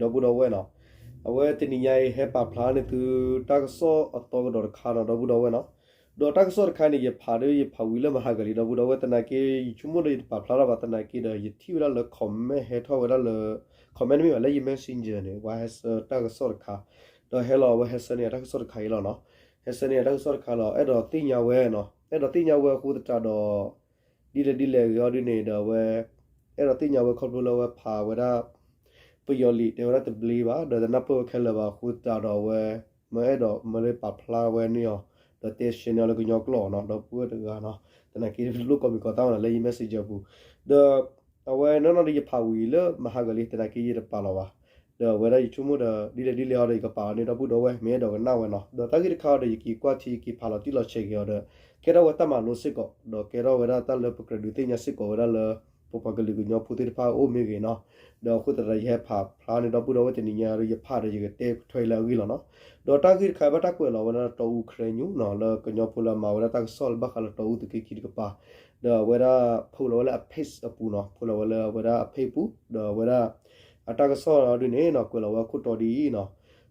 ဒီပုၢ်ဒီဝဲၢ်နီၤ, အဝဲတနံၤညါအံၤ ဟဲပာ်ဖျါန့ၢ်သု တၢ်ကစီၣ်အသီကဒီးတခါနီၤ ဒီပုၢ်ဒီဝဲၢ်နီၤ. ဒီးတၢ်ကစီၣ်တခါန့ၣ် ယဖးဒီးယဖးဝံၤလၢမဟါဂၤလံ ဒီပုၢ်ဒီဝဲၢ် သနာ်က့ ယဆိကမိၣ်ဒီးယတပာ်ဖျါထီၣ်ဘၣ် သနာ်က့ဒီး ယထံၣ်ဝဲဒၣ်လၢ comment ဟဲထီၣ်ဝဲဒၣ်လၢ comment တမ့ၢ်ဘၣ် လၢယ messenger န့ၣ် ပှၤဟဲဆှၢတၢ်ကစီၣ်တခါ, ဒီးဟဲလီၤအဝဲဟဲဆှၢန့ၢ်အတၢ်ကစီၣ်တခါအံၤလီၤ. ဟဲဆှၢန့ၢ်အတၢ်ကစီၣ်တခါလီၤ အဲၣ်ဒိးသ့ၣ်ညါဝဲနီၤ, အဲၣ်ဒိးသ့ၣ်ညါဝဲအဃိသတးဒီး ဒ်လဲၣ်ဒ်လဲၣ်ဂ့ၤအီၤဒ်န့ၣ်ဒီး အဝဲအဲၣ်ဒိးသ့ၣ်ညါဝဲခီဖျိလၢအဝဲဖးဝဲဒၣ် ပယီၤလံာ်တဲဝဲဒၣ်တဘျ့ဘၣ် ဒီးတနၢ်ပၢၢ်ဝဲခဲလၢာ်ဘၣ်အဃိသတးဒီး အဝဲမ့ၢ်အဲၣ်ဒိးမ့ၢ်လၢပာ်ဖျါဝဲန့ၢ်အီၤ ဒီးတဲရှဲန့ၢ်အီၤလၢကညီကျိာ်နီၤ ဒီပုၢ်ဝဲၢ်တဂၤနီၤ, သနာ်က့တလိၣ်ကိးမံၤကိးသၣ်နီၤ လၢယ messenger ပူၤ, ဒီး အဝဲနီၢ်နီၢ်ဒီးယဖးဝံၤလၢမဟါဂၤလံ သနာ်က့ယတပာ်လီၤဘၣ်, ဒီးအဝဲဒၣ်ယဆိကမိၣ်ဒီး ဒ်လဲၣ်ဒ်လဲၣ်အီၤဒီးယကပာ်အီၤန့ၣ် ဒီပုၢ်ဒီဝဲၢ် မ့ၢ်အဲၣ်ဒိးကနၣ်ဝဲနီၤ, ဒီးတၢ်ဂ့ၢ်တခါအံၤဒီး ယက့ၤကွၢ်ထံ ယက့ၤဖးလီၤတံၢ်လီၤဆဲးက့ၤအီၤဒီး ကဲထီၣ်ဝဲတၢ်မၤလိစ့ၢ်ကီး ဒီးကဲထီၣ်ဝဲဒၣ်တၢ်လၢပကြၢးဒုးသ့ၣ်ညါစ့ၢ်ကီးဝဲဒၣ်လၢ ပပှၤကလုာ်ကညီဖိသ့ၣ်တဖၣ်အအိၣ်မ့ၢ်ဂ့ၤနီၤ, ဒီးအဃိသတးဒီးယဟဲဖးဖျါန့ၣ် ဒီပုၢ်ဒီဝဲၢ် တနံၤညါဒီးယဖးဒီးယကတဲထွဲလၢအဂ့ၢ်လီၤနီၤ, ဒီးတၢ်ဂ့ၢ်တခါဘၣ်တၢ်ကွဲးလီၤဝဲဒၣ်တီအူ ခရၢညူ နီၤ လၢကညီဖိလၢအမၤဝဲဒၣ်တၢ်ကစီၣ်လၢဘၣ်ဃးလၢတီအူသုးက့ခံတကပၤ, ဒီးအဝဲဒၣ်ဖိးလီၤဝဲလၢအ page အပူၤနီၤ, ဖိးလီၤဝဲလၢအဝဲဒၣ်အ page ပူၤ ဒီးအဝဲဒၣ် အတၢ်ကစီၣ်ဒ်န့ၣ်နီၤ ကွဲးလီၤဝဲအခိၣ်တီဒ်အံၤနီၤ,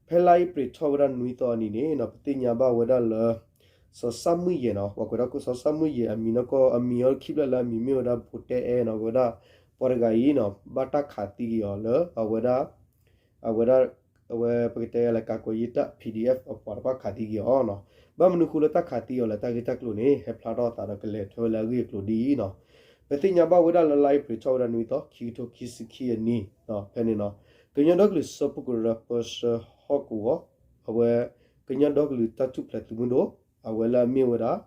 ဖဲလါအ့ဖြ့ၣ်ထီၣ်ဝဲဒၣ်နွံသီအနံၤန့ၣ်နီၤ ပသ့ၣ်ညါဘၣ်ဝဲဒၣ်လၢ စီၤစၢ်မုၣ်ယဲၢ်နီၤ, ပှၤကွဲးဒၣ်စီၤစၢ်မုၣ်ယဲၢ် အမံၤနီၢ်ကီၢ် အမံၤအီၤခံဖျၢၣ်လၢအမံၤမ့ၢ်ဝဲဒၣ် ဖိတဲအဲနီၤ ဝဲဒၣ် ပှၤတဂၤအံၤနီၤ ဘၣ်တၢ်ခးသံက့ၤအီၤလၢအဝဲဒၣ် အဝဲဒၣ် အဝဲပကတဲလၢ ကာကွယ်ရေးတပ် PDF အပှၤတဖၣ်ခးသံက့ၤအီၤနီၤ, ဘၣ်မနုၤဃိလၢတၢ်ခးသံအီၤလဲၣ် တၢ်ဂ့ၢ်တၢ်ကျိၤန့ၣ် ဟဲဖျါထီၣ်အသးဒီးကလဲၤထွဲဝဲလၢအဂ့ၢ်အကျိၤဒ်အံၤနီၤ, ပသ့ၣ်ညါဘၣ်ဝဲဒၣ်လၢလါအ့ဖြ့ၣ်ထီၣ်ဝဲဒၣ်နွံသီ ခံကထိခံဆံခံအနံၤ ဖဲန့ၣ်နီၤ, ကညီဒီကလုာ်စၢဖှိၣ်ကရၢ ပၢဆှၢဟီၣ်ကဝီၤ အဝဲ ကညီဒီကလုာ်တၢ်ထူၣ်ဖျဲးသုးမုၢ်ဒိၣ် အဝဲလၢအမ့ၢ်ဝဲဒၣ်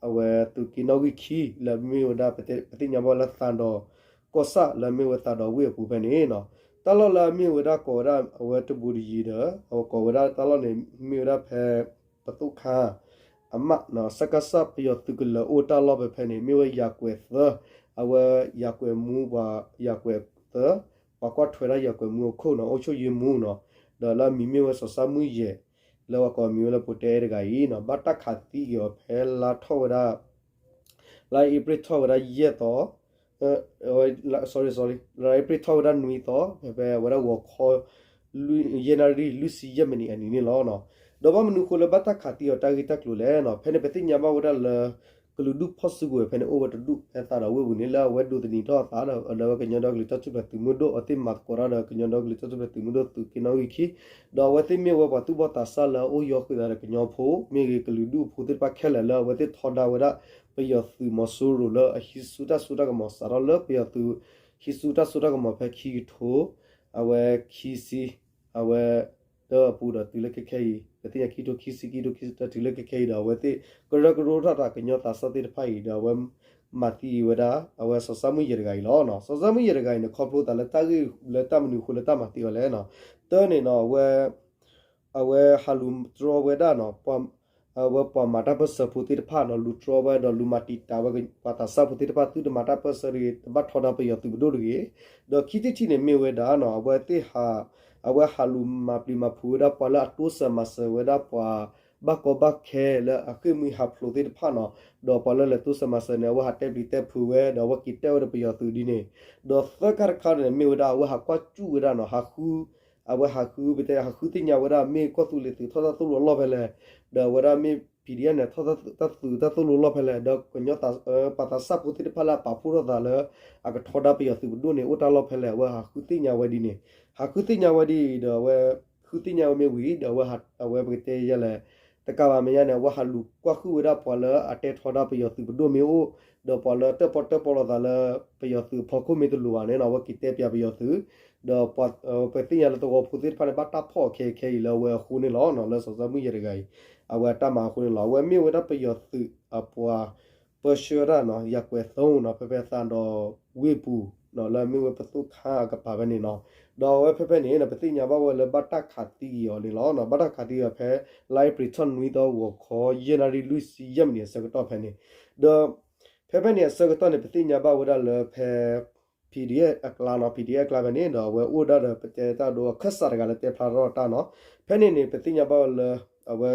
အဝဲသုးက့နီၣ်ဂံၢ်ခံ လၢအမ့ၢ်ဝဲဒၣ် ပသ့ၣ်ညါဘၣ်လၢသးဒီးကီၢ်ဆၣ် လၢအမ့ၢ်ဝဲသးဒီးဝ့ၢ်အပူၤဖဲန့ၣ်နီၤ, တၢ်လီၢ်လၢအမ့ၢ်ဝဲဒၣ်ကိးဝဲဒၣ်အဝဲတဘူးတယံၤဒီး အဝဲကိးဝဲဒၣ်တၢ်လီၢ်န့ၣ် မ့ၢ်ဝဲဒၣ်ဖဲ ပသိၣ်ခါ အမးနီၤ, စကစ ပယီၤသုးကလၢၤအိၣ်တၢ်လီၢ်ဖဲဖဲန့ၣ် မ့ၢ်ဝဲယၤကွဲးသၢ, အဝဲယၤကွဲးမူပှၤ ယၤကွဲးသၢ, ပှၤကွၢ်ထွဲဒၣ်ယၤကွဲးမူအခိၣ်နီၤ အိၣ်ဆိၣ်ယ့မူနီၤ, ဒီးလၢအမံၤမ့ၢ်ဝဲစီၤစၢ်မုၢ်ယဲၢ် လၢပှၤကိးအမံၤဝဲလၢဖိတဲအဲတဂၤအံၤနီၤ, ဘၣ်တၢ်ခးသံက့ၤအီၤဖဲလါထီၣ်ဝဲဒၣ် လါအ့ဖြ့ၣ်ထီၣ်ဝဲဒၣ်ယဲၢ်သီ sorry sorry လါအ့ဖြ့ၣ်ထီၣ်ဝဲဒၣ်နွံသီ ဖဲဖဲအဝဲဒၣ်ဂီၤခီ ယဲၢ်နၣ်ရံၣ်လွံၢ်ဆံယဲၢ်မံးနံးအနံၤန့ၣ်လီၤ. ဒီးဘၣ်မနုၤဃိလၢဘၣ်တၢ်ခးသံအီၤတၢ်ဂ့ၢ်တၢ်ကျိၤလဲၣ်နီၤ, ဖဲန့ၣ်ပသ့ၣ်ညါဘၣ်ဝဲဒၣ်လၢ ကလုာ်ဒူၣ်ဖီၣ်စုကဝဲၤဖဲန့ၣ် အိၣ်ဝဲတဒူၣ်ဖဲသးဒီးဝ့ၢ်ပူၤန့ၣ် လၢအဝဲဒိးသန့ၤထီၣ်အသးဒီး လၢအဝဲကညီဒီကလုာ်တၢ်ထူၣ်ဖျဲးသုးမုၢ်ဒိၣ် အဝဲသ့ၣ်မၤသကိးတၢ်ဒီးကညီဒီကလုာ်တၢ်ထူၣ်ဖျဲးသုးမုၢ်ဒိၣ်သုးက့နီၣ်ဂံၢ်ခံ ဒီးအဝဲသ့ၣ်မ့ၢ်ဝဲပှၤသူၣ်ဘီၣ်သးစၢ်လၢအအိၣ်ယီၤဃုာ်သးဒီးကညီဖိ မ့ၢ်ဂ့ၤ ကလုာ်ဒူၣ်ဖိသ့ၣ်တဖၣ်ခဲလၢာ်လၢအဝဲသ့ၣ်ထီဒါဝဲဒၣ် ပယီၤသုးမီၤစိရိၤလၢအဟံးဆူၣ်တၢ်စိတၢ်ကမီၤ စးထီၣ်လၢပယီၤသုး ဟံးဆူၣ်တၢ်စိတၢ်ကမီၤဖဲခံကထိ အဝဲခံဆံ အဝဲ ဒီးအပူၤဒီးတုၤလၢခဲခဲအံၤ ပသ့ၣ်ညါခံကထိခံဆံ ခံကထိခံဆံတၢ်တုၤလၢခဲခဲအံၤဒီး အဝဲသ့ၣ်ကရၢကရိထီၣ်တၢ်ကညီသးစၢ်သ့ၣ်တဖၣ်အံၤဒီး အဝဲမၤသံဝဲဒၣ် အဝဲစီၤစၢ်မုၢ်ယဲၢ်တဂၤအံၤလီၤ. စီၤစၢ်မုၢ်ယဲၢ်တဂၤအံၤန့ၣ် ခီဖျိသးလၢတၢ်ဂ့ၢ်လၢတၢ်မနုၤအဃိလၢတၢ်မၤသံအီၤလဲၣ်နီၤ, တၢ်န့ၣ်နီၤ အဝဲ အဝဲဟးလူၤတြီဝဲဒၣ်နီၤ အဝဲပှၤမၤတၢ်ပၢၢ်ဆၢဖိသ့ၣ်တဖၣ်နီၤ လူၤတြီဝဲဒီးလူၤမၤတံာ်တာ်ဝဲပှၤသးစၢ်ဖိသ့ၣ်တဖၣ် သုတမၤတၢ်ပၢၢ်ဆၢတဂ့ၤ တဘၣ်ထီဒါပယီၤသုးပဒိၣ်တဂ့ၤ, ဒီးခံထံၣ်တထံၣ်န့ၣ်မ့ၢ်ဝဲဒၣ်နီၤ အဝဲသ့ၣ်ဟး အဝဲဟးလူၤမၤပျံၤမၤဖုးဝဲဒၣ်ပှၤလၢအတိစၢၤမၤစၢၤဝဲဒၣ်ပှၤ ဘၣ်ကီဘၣ်ခဲလၢအဃ့ၢ်မှံဟးဖျိးသ့ၣ်တဖၣ်နီၤ, ဒီးပှၤလၢလဲၤတိစၢၤမၤစၢၤန့ၣ် အဝဲဟးတဲပျံၤတဲဖုးဝဲ ဒီးအဝဲက့ၤတဲဝဲဒီးပယီၤသုးဒ်န့ၣ်, ဒီးသၢခါတခါန့ၣ်မ့ၢ်ဝဲဒၣ် အဝဲဟးကွၢ်စူၣ်ဝဲဒၣ်နီၤ ဟးဃု အဝဲဟးဃုပတဲ ဟးဃုသ့ၣ်ညါဝဲဒၣ် မ့ၢ်ကီၢ်သူလ့ၤသုးထီၣ်တၢ်သိၣ်လိအလီၢ်ဖဲလဲၣ်, ဒီးအဝဲဒၣ်မ့ၢ် PDF န့ၣ် ထီၣ်တၢ်သုးတၢ်သိၣ်လိအလီၢ်ဖဲလဲၣ်, ဒီးကညီ ပှၤသးစၢ်ဖိသ့ၣ်တဖၣ်လၢအပာ်ဖှိၣ်ထီၣ်သးလၢ အကထီဒါပယီၤသုးပဒိၣ်န့ၣ် အိၣ်တၢ်လီၢ်ဖဲလဲၣ်, အဝဲဟးဃုသ့ၣ်ညါဝဲဒ်န့ၣ်, ဟးဃုသ့ၣ်ညါဝဲဒ်အံၤဒီး အဝဲ ဃုသ့ၣ်ညါဝဲမ့ၢ်ဝံၤဒီး အဝဲပကတဲယဲလဲၣ်, တကးဘၣ်မဲာ်ညါန့ၣ် အဝဲဟးလူၤကွၢ်ဃုာ်ဝဲဒၣ်ပှၤလၢအတဲထီဒါပယီၤသုးပဒိၣ်မ့ၢ်အိၣ်, ဒီးပှၤလၢတၢၣ်ပီၣ်တၢၣ်ပီလိာ်သးလၢ ပယီၤသုးအဖီခိၣ်မ့ၢ်တလိၤဘၣ်န့ၣ်နီၤ အဝဲက့ၤတဲပၠးပယီၤသုး, ဒီးပသ့ၣ်ညါလၢသဝီဖိသ့ၣ်တဖၣ်န့ၣ် ဘၣ်တၢ်ဖီၣ်အီၤခဲအံၤခဲအံၤလၢအဝဲအဃိန့ၣ်လီၤ. လၢစီၤစၢ်မုၢ်ယဲၢ်တဂၤအံၤ အဝဲအတၢ်မၤအဃိန့ၣ်လီၤ. အဝဲမ့ၢ်ဝဲဒၣ်ပယီၤသုးအပှၤ ပၢဆှၢတၢ်နီၤ ယၤကွဲးသၢနီၤ ဖဲဖဲသးဒီးဝ့ၢ်ပူၤ လၢအမ့ၢ်ဝဲပသိၣ်ခါအကပၤဖဲန့ၣ်နီၤ, ဒီးအဝဲဖဲဖဲန့ၣ် ပသ့ၣ်ညါဘၣ်ဝဲလၢဘၣ်တၢ်ခးသံက့ၤအီၤန့ၣ်လီၤ. ဘၣ်တၢ်ခးသံက့ၤအီၤဖဲ လါအ့ဖြ့ၣ်ထီၣ်နွံသီ ဂီၤခီ ယဲၢ်နၣ်ရံၣ်လွံၢ်ဆံယဲၢ်မံးနံးအဆၢကတီၢ်ဖဲန့ၣ်, ဒီး ဖဲဖဲန့ၣ်အဆၢကတီၢ်န့ၣ် ပသ့ၣ်ညါဘၣ်ဝဲဒၣ်လၢဖဲ PDF အကျါနီၤ PDF အကျါဖဲန့ၣ် ဒီးအဝဲအိၣ်ဒၣ်ဒီးပတဲတၢ်ဒိအခၢၣ်စးတဂၤလၢတဲဖျါထီၣ်တၢ်နီၤ, ဖဲန့ၣ်န့ၣ် ပသ့ၣ်ညါဘၣ်ဝဲလၢ အဝဲ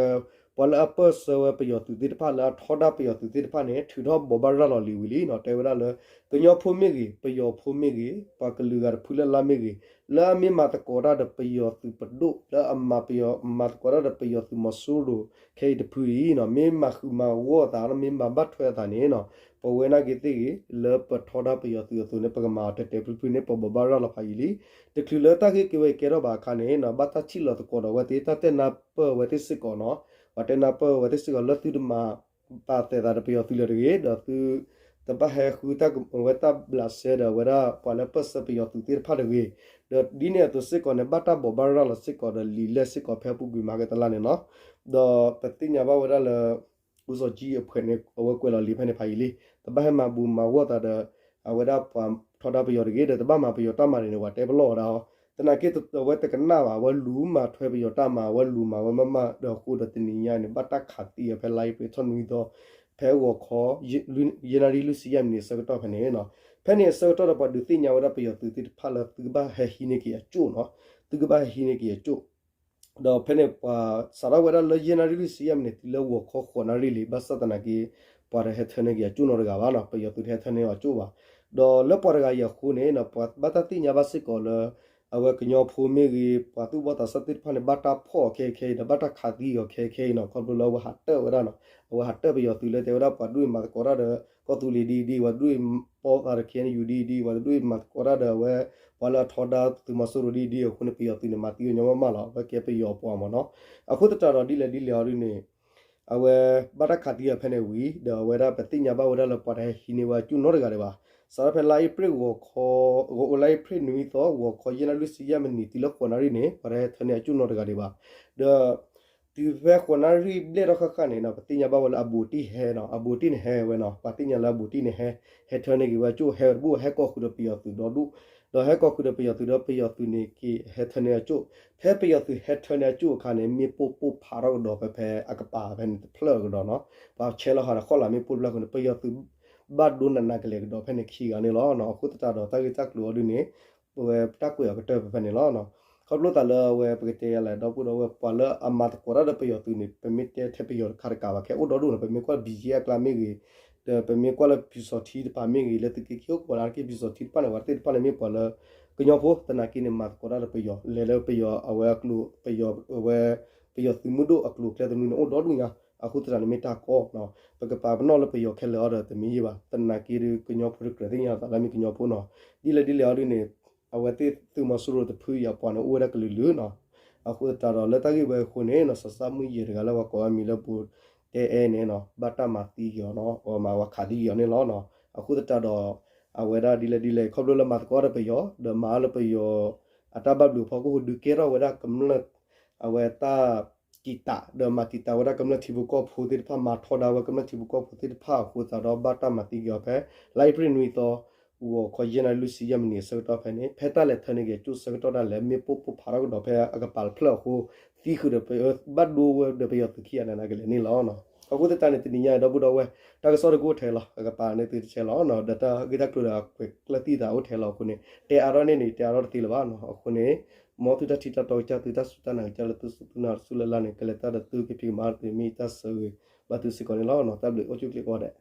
ပှၤလၢအပၢၢ်ဆၢဝဲပယီၤသုးသ့ၣ်တဖၣ် လၢအထီဒါပယီၤသုးသ့ၣ်တဖၣ်န့ၣ် ထုးထီၣ်ဘိးဘၣ်ရၤလီၤလံဝံၤလံနီၤ. တဲဝဲဒၣ်လၢ ကညီဖိမ့ၢ်ဂ့ၤ, ပယီၤဖိမ့ၢ်ဂ့ၤ, ပှၤကလုာ်ဂၤတဖုလၢ်လၢ်မ့ၢ်ဂ့ၤ, လၢအမ့ၢ်မၤသကိးတၢ်ဒီးပယီၤသုးပဒိၣ်, လၢအမၤပယီၤ, မၤသကိးတၢ်ဒီးပယီၤသုးမီၤစိရိၤခဲအံၤတဖုအံၤနီၤ, မ့ၢ်မၤဃုာ်မၤဂီၢ်အသးနီၤ, မ့ၢ်မၤဘၣ်ထွဲအသးန့ၣ်နီၤ, ပဝဲနာ်က့သ့ၣ်ဂ့ၤ လၢပထီဒါပယီၤသုးအသိးန့ၣ် ပကမၤအီၤတဲာ်တဲာ်ဖျုးဖျုးန့ၣ် ပဘိးဘၣ်ရၤလီၤဖးယံာ်လံ. တချုးလၢတၢ်ဂ့ၢ်ကဲဝဲကဲထီၣ်ဘၣ်အခါန့ၣ်နီၤ, ဘၣ်တၢ်ထံၣ်လီၤသကိးဒီးအဝဲသ့ၣ် တၢ်တဲနၢ်ပၢၢ်အဝဲသ့ၣ်စ့ၢ်ကီးနီၤ, ပှၤတဲနၢ်ပၢၢ်အဝဲသ့ၣ်စ့ၢ်ကီးလၢသုတမၤပာ်သဲးသးဒီးပယီၤသုးလၢၤတဂ့ၤ, ဒီးသုတဘၣ်ဟဲဃုတၢ်ဝဲတၢ်ဘျးစဲဒီးအဝဲဒၣ်ပှၤလၢပၢၢ်ဆၢပယီၤသုးသ့ၣ်တဖၣ်တဂ့ၤ, ဒီးဒ်န့ၣ်အသိးစ့ၢ်ကီးန့ၣ် ဘၣ်တၢ်ဘိးဘၣ်ရၤလီၤစ့ၢ်ကီးဒီးလံာ်လဲၢ်စ့ၢ်ကီးဖဲအပူၤကွံာ်မၤကတလါန့ၣ်နီၤ. ဒီးပသ့ၣ်ညါဘၣ်ဝဲဒၣ်လၢ ဦးဇော်ကြီး အဖွဲ့န့ၣ် အဝဲကွဲးလီၤလံာ်ဖဲန့ၣ်ဖးယံာ်လံ, တဘၣ်ဟဲမၤဘူၣ်မၤဂီၢ်သးဒီး အဝဲဒၣ်ပှၤထီဒါပယီၤတဂ့ၤ, ဒီးတဘၣ်မၤပယီၤတၢ်မၤန့ၣ်န့ၣ် ပှၤတဲပလီၢ်ဝဲဒၣ်အီၤ, သနာ်က့အဝဲတကနၣ်ဘၣ်, အဝဲလူၤမၤထွဲပယီၤတၢ်မၤ, အဝဲလူၤမၤဝဲမးမး, ဒီးအဃိဒီးတနံၤညါန့ၣ် ဘၣ်တၢ်ခးသံအီၤဖဲလါအ့ဖြ့ၣ်ထီၣ်နွံသီ, ဖဲဂီၤခီ ယဲၢ်နၣ်ရံၣ်လွံၢ်ဆံယဲၢ်မံးနံးအဆၢကတီၢ်ဖဲန့ၣ်နီၤ. ဖဲန့ၣ်အဆၢကတီၢ်ဒီးပှၤဒုးသ့ၣ်ညါဝဲဒၣ်ပယီၤသုးသ့ၣ်တဖၣ်လၢသုကဘၣ်ဟဲဟံးန့ၢ်က့ၤအကၠိၣ်နီၤ, သုကဘၣ်ဟဲဟံးန့ၢ်က့ၤအကၠိၣ် ဒီးဖဲန့ၣ်ပှၤစးထီၣ်ဝဲဒၣ်လၢယဲၢ်နၣ်ရံၣ်လွံၢ်ဆံယဲၢ်မံးနံးတုၤလၢဂီၤခီဃိးနၣ်ရံၣ်လံ, ဘၣ်ဆၣ်သနာ်က့ ပှၤတဟဲထၢန့ၢ်က့ၤအကၠိၣ်နီတဂၤဘၣ်နီၤ, ပယီၤသုးတဟဲထၢန့ၢ်အီၤကၠိၣ်ဘၣ်. ဒီးလၢပှၤတဂၤအံၤအဃိန့ၣ် ပှၤဘၣ်တၢ်သ့ၣ်ညါဘၣ်စ့ၢ်ကီးလၢ အဝဲကညီဖိမ့ၢ်ဂ့ၤ, ပှၤသူၣ်ဘီၣ်သးစၢ်သ့ၣ်တဖၣ်န့ၣ် ဘၣ်တၢ်ဖီၣ်အီၤခဲအံၤခဲအံၤဒီး ဘၣ်တၢ်ခးသံအီၤခဲအံၤခဲအံၤနီၤ, ခီဖျိလၢအဝဲဟးတၢၢ်ဝဲဒၣ်နီၤ, အဝဲဟးတၢၢ်ပယီၤသုးလၢတဲဝဲဒၣ်ပှၤဒွဲၣ်မၤသကိးတၢ်ဒီးကီၢ်သူလ့ၤဒ်အံၤဒ်အံၤ, ပှၤဒွဲၣ်ပီသးဒီး ခ့ၣ်အဲၣ်ယူၣ် ဒ်အံၤဒ်အံၤ, ပှၤဒွဲၣ်မၤသကိးတၢ်ဒီးအဝဲ ပှၤလၢအထီဒါသုးမီၤစိရိၤဒ်အံၤဒ်အံၤအဃိန့ၣ် ပယီၤသုးန့ၣ် မၤသံအီၤညီမးမးလီၤ, အဝဲကဲပယီၤအပှၤမးနီၤ. အဃိသတးဒီးဒ်လဲၣ်ဒ်လဲၣ်အီၤဒ်န့ၣ် အဝဲဘၣ်တၢ်ခးသံအီၤဖဲန့ၣ်ဝံၤ ဒီးအဝဲဒၣ်ပသ့ၣ်ညါဘၣ်ဝဲဒၣ်လၢပှၤတဟဲဟံးန့ၢ်ဝဲအကၠိၣ်နီတဂၤဒံးဘၣ်. စးထီၣ်ဖဲလါအ့ဖြ့ၣ်ဂီၤခီ, လါအ့ဖြ့ၣ်နွံသီ ဂီၤခီယဲၢ်နၣ်ရံၣ်လွံၢ်ဆံယဲၢ်မံးနံးတုၤလၢဃိးနၣ်ရံၣ်န့ၣ် ပှၤတဟဲထၢန့ၢ်အကၠိၣ်နီတဂၤဒံးဘၣ်. ဒီးတုၤဖဲဃိးနၣ်ရံၣ်ဘျဲၣ်ထီၣ်ဃၣ်ဃၣ်န့ၣ်နီၤ ပသ့ၣ်ညါဘၣ်ဝဲလၢအဘူးတံၢ်ဟဲနီၤ, အဘူးတံၢ်န့ၣ်ဟဲဝဲနီၤ, ပှၤသ့ၣ်ညါလၢအဘူးတံၢ်န့ၣ်ဟဲ, ဟဲထၢန့ၢ်က့ၤဝဲအကၠိၣ် ဟဲဝဲတဘူၣ် ဟဲကိးဃုာ်ဒီးပယီၤသုးဒီဒူၣ်, ဒီးဟဲကိးဃုာ်ဒီးပယီၤသုးဒီပယီၤသုးန့ၣ်က့ၤဟဲထၢန့ၢ်အကၠိၣ်, ဖဲပယီၤသုးဟဲထၢန့ၢ်အကၠိၣ်အခါန့ၣ် မ့ၣ်ပိၢ်ပိၢ်ဖးထီၣ်ကဒီးဖဲဖဲအကပၤဖဲန့ၣ်တဖျၢၣ်ကဒီးနီၤ, ပှၤဆဲးလီၤဟးဒီးဃီၣ်လၤမ့ၣ်ပိၢ်တဖျၢၣ်အဃိန့ၣ် ပယီၤသုးဘၣ်ဒိနးနးကလဲာ်ကဒီးဖဲန့ၣ်ခံဂၤန့ၣ်လီၤ. အဃိသတးဒီးတၢ်ဂ့ၢ်တၢ်ကျိၤအီၤဒ်န့ၣ် ပဝဲပတၢ်ကွဲးအီၤကတၢၢ်ဖဲဖဲန့ၣ်လီၤ. ခီဖျိသးလၢအဝဲပကတဲယၤလဲၣ် ဒီပုၢ်ဒီဝဲၢ် ပှၤလၢအမၤသကိးတၢ်ဒီးပယီၤသုးန့ၣ် ပမ့ၢ်တဲထဲပယီၤတခါတကးဘၣ် ခဲအိၣ်ဒီဒူၣ်နီၤ, ပမ့ၢ်ကွၢ်လၢ ဘီၣ်ကၠ့အကျါမ့ၢ်ဂ့ၤ, ဒီးပမ့ၢ်ကွၢ်လၢပျူစောထီးတပၤမ့ၢ်ဂ့ၤ, လၢသုးက့ခံအိၣ်ကိးနၢ်က့ ပျူစောထီးတပၤန့ၣ် ပှၤသ့ၣ်တဖၣ်န့ၣ်မ့ၢ်ပှၤလၢ ကညီဖိ သနာ်က့န့ၣ် မၤသကိးတၢ်ဒီးပယီၤ လဲၤလၢပယီၤအဝဲအကျိၤ ပယီၤအဝဲ ပယီၤသုးမုၢ်ဒိၣ်အကျိၤအကျဲသနူန့ၣ် အိၣ်ဒီဒူၣ်ညါ. အဃိသတးန့ၣ်မ့ၢ်တၢ်ကီ, ပကပာ်ပနီၣ်လၢပယီၤခဲလၢာ်အီၤဒီးတမ့ၢ်ယံာ်ဘၣ်. သနာ်က့ဒီး ကညီဖိတကြၢးသ့ၣ်ညါသးလၢမ့ၢ်ကညီဖိနီၤ. ဒ်လဲၣ်ဒ်လဲၣ်အီၤဒ်န့ၣ် အဝဲသ့ၣ်သုးမီၤစိရိၤတဖုအံၤအပှၤန့ၣ် အိၣ်ဝဲဒၣ်ကလုာ်လုာ်နီၤ. အဃိသတးဒီးလၢတၢ်ဂ့ၢ်ဝဲအဃိန့ၣ်နီၤ စီၤစၢ်မုၢ်ယဲၢ်တဂၤလၢပှၤကိးအမံၤလၢဘူးတဲအဲၣ်န့ၣ်နီၤ ဘၣ်တၢ်မၤသံက့ၤအီၤနီၤ, အဝဲမၤဝဲခးသံက့ၤအီၤန့ၣ်လီၤ. အဃိသတးဒီး အဝဲဒၣ်ဒ်လဲၣ်ဒ်လဲၣ် ခီဖျိလၢမၤသကိးတၢ်ဒီးပယီၤ ဒီးမၤအီၤလၢပယီၤ အတၢ်ဘၣ်ဘျုးအဖီခိၣ် ဒုးကဲထီၣ်ဝဲဒၣ်ကမျၢၢ် အဝဲတၢ်တံာ်တာ် ဒီးမၤတံာ်တာ်ဝဲဒၣ်ကမျၢၢ်ထံဖိကီၢ်ဖိသ့ၣ်တဖၣ် မၤထီဒါဝဲကမျၢၢ်ထံဖိကီၢ်ဖိသ့ၣ်တဖၣ်အဃိသတးဒီး ဘၣ်တၢ်မၤသံက့ၤအီၤဖဲ လါအ့ဖြ့ၣ်နွံသီ ဂီၤခီယဲၢ်နၣ်ရံၣ်လွံၢ်ဆံယဲၢ်မံးနံးအဆၢကတီၢ်ဖဲန့ၣ် ဖဲတၢ်လဲၤထၢန့ၢ်က့ၤအကၠိၣ်ဆၢကတီၢ်ဒၣ်လဲာ် မ့ၣ်ပိၢ်ပိၢ်ဖးထီၣ်ကဒီးဖဲအကပၤတဖျၢၣ်အဃိ သံဃုာ်ဒီး ဘၣ်ဒိဝဲဒီးပယီၤသုးခံဂၤနးနးကလဲာ်န့ၣ်လီၤ. အဃိသတးန့ၣ် တနံၤညါအံၤ ဒီပုၢ်ဒီဝဲၢ် တၢ်ကစီၣ်တကအိၣ်ထဲလီၤ. အကပၤန့ၣ်သုတဆဲးလီၤ ဒီးတၢ်ဂ့ၢ်တၢ်ကျိၤဒီးအကွဲးကျၢၢ်သံသးအိၣ်ထဲလီၤအဃိန့ၣ် တဲအါထီၣ်န့ၢ်န့ၣ် တဲအါထီၣ်တသ့လၢၤဘၣ်နီၤ. အဃိန့ၣ် မ်သုတၢ်ထံၣ်တၢ်တီကစၢ် သုတၢ်စူၢ်တၢ်နာ်ကစၢ်လၢသုစူၢ်သုနာ်တစူၢ်လၢ်လၢ်န့ၣ် ကလဲၤတၢ်ဒီးသုကဖံးကမၤတမံၤတၢ်ဆၢဂ့ၤ ဘၣ်သုစ့ၢ်ကီးန့ၣ်လီၤ. တၢ်ဘျုးအိၣ်ဆူၣ်အိၣ်ချ့ကိးဂၤဒဲး.